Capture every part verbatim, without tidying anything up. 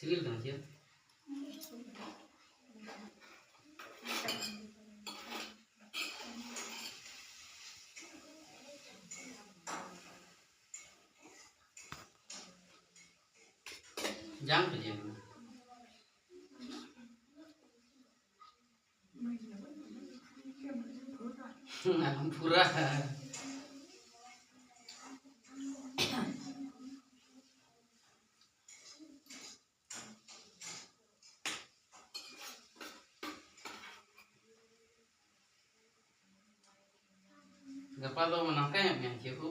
ᱧᱮᱞ ᱠᱟᱱᱟ ᱪᱮ? ᱡᱟᱝ ᱠᱚ ᱡᱮ ᱠᱟᱱᱟ᱾ ᱯᱩᱨᱟ᱾ ᱜᱟᱯᱟ ᱫᱚ ᱱᱟᱯᱟᱭ ᱧᱚᱜ ᱜᱮᱭᱟ ᱪᱮ ᱠᱚ?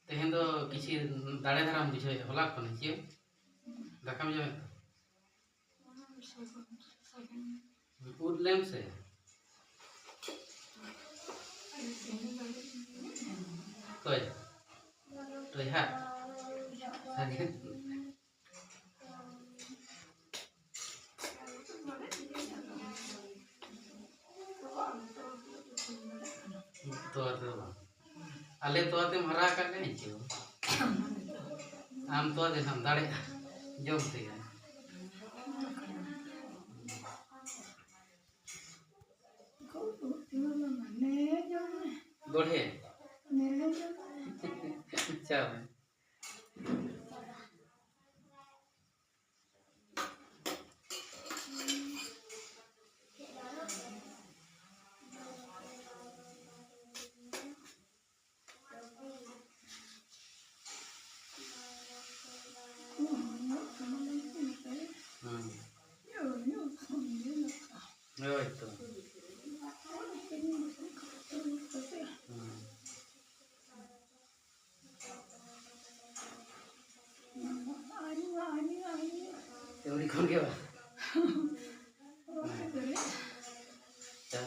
ᱛᱮᱦᱮᱧ ᱫᱚ ᱠᱤᱪᱷᱤ ᱫᱟᱲᱮ ᱫᱷᱟᱨᱟᱢ ᱵᱩᱡᱷᱟᱹᱣᱮᱫᱼᱟ, ᱦᱚᱞᱟ ᱠᱷᱚᱱ ᱪᱮ? ᱫᱟᱠᱟᱢ ᱡᱚᱢᱮᱫ ᱛᱮ? ᱩᱫ ᱞᱮᱢ ᱥᱮ? ᱚᱠᱚᱭ? ᱴᱚᱭᱦᱟᱜ? ᱥᱟᱜᱮᱱ? ᱛᱚᱣᱟ ᱛᱮᱫᱚ ᱵᱟᱝ᱾ ᱟᱞᱮ ᱛᱚᱣᱟ ᱛᱮᱢ ᱦᱟᱨᱟ ᱟᱠᱟᱫ ᱞᱮᱭᱟ ᱤᱧ ᱪᱮ? ᱟᱢ ᱛᱚᱣᱟ ᱛᱮ ᱦᱟᱸᱜ ᱫᱟᱲᱮᱜᱼᱟ ᱡᱚᱢ ᱛᱮᱜᱮ᱾ ᱜᱚᱲᱦᱮ᱾ ᱟᱪᱪᱷᱟ᱾ ᱦᱩᱸ᱾ ᱦᱳᱭ ᱛᱚ᱾ ᱦᱩᱸ᱾ ᱟᱹᱣᱨᱤ ᱠᱷᱚᱱ ᱜᱮ ᱵᱟᱝ? ᱟᱪᱪᱷᱟ᱾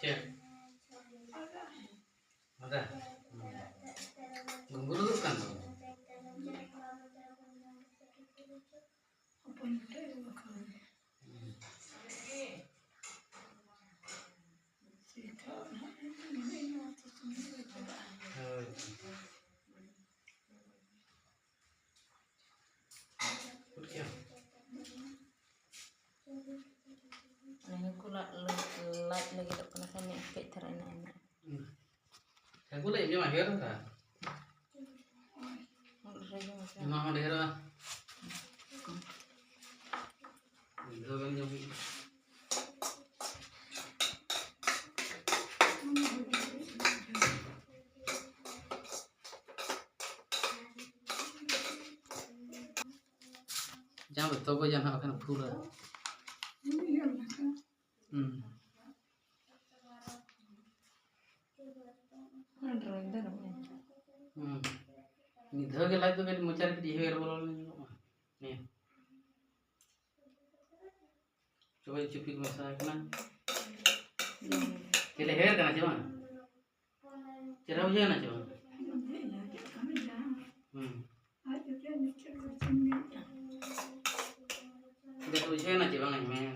ᱪᱮᱫ? ᱟᱫᱟ? ᱜᱩᱢᱵᱩᱨᱩ ᱫᱚ ᱠᱟᱱ ᱫᱚ᱾ ᱦᱚᱯᱚᱱ ᱵᱮᱴᱟ ᱫᱚ ᱵᱟᱠᱷᱟᱱ᱾ ᱦᱳᱭ᱾ ᱩᱱᱤ ᱦᱚᱸᱠᱚ ᱞᱟᱡ, ᱞᱟᱡ ᱞᱟᱹᱜᱤᱫᱚᱜ ᱠᱟᱱᱟ ᱠᱷᱟᱱ, ᱢᱤᱫ ᱠᱟᱹᱡ ᱫᱷᱟᱨᱟ ᱮᱱᱟ, ᱮᱱᱟ᱾ ᱦᱩᱸ᱾ ᱦᱟᱹᱠᱩ ᱞᱮ ᱮᱢ ᱧᱚᱜ ᱰᱷᱮᱨ ᱠᱟᱜᱼᱟ᱾ ᱚᱱᱟ ᱦᱚᱸ ᱰᱷᱮᱨᱚᱜᱼᱟ᱾ ᱢᱤᱫ ᱫᱷᱟᱣ ᱜᱟᱱ ᱡᱚᱢ ᱦᱩᱭᱩᱜᱼᱟ᱾ ᱡᱟᱦᱟᱸ ᱫᱚ ᱛᱚᱜᱚᱡ ᱡᱟᱦᱟᱸ ᱵᱟᱠᱷᱟᱱ ᱯᱷᱩᱞᱟ᱾ ᱦᱩᱸ᱾ ᱦᱩᱸ᱾ ᱢᱤᱫ ᱫᱷᱟᱣ ᱜᱮ ᱞᱟᱡ ᱫᱚ ᱠᱟᱹᱴᱤᱡ ᱢᱚᱪᱟ ᱨᱮ ᱠᱟᱹᱴᱤᱡ ᱦᱮᱣᱮᱨ ᱵᱚᱞᱚ ᱞᱮᱱ ᱧᱚᱜᱚᱜᱼᱟ᱾ ᱱᱤᱭᱟᱹ᱾ ᱪᱚᱵᱟᱭ ᱪᱩᱯᱤ ᱠᱚ ᱢᱮᱥᱟ ᱟᱠᱟᱱᱟ᱾ ᱪᱮᱫ ᱞᱮ ᱦᱮᱣᱮᱨ ᱠᱟᱱᱟ ᱪᱮ ᱵᱟᱝ? ᱪᱮᱦᱨᱟ ᱵᱩᱡᱷᱟᱹᱣ ᱮᱱᱟ ᱪᱮ ᱵᱟᱝ? ᱦᱩᱸ᱾ ᱵᱮᱥ ᱵᱩᱡᱷᱟᱹᱣ ᱮᱱᱟ ᱪᱮ ᱵᱟᱝ? ᱤᱧ ᱢᱮᱱ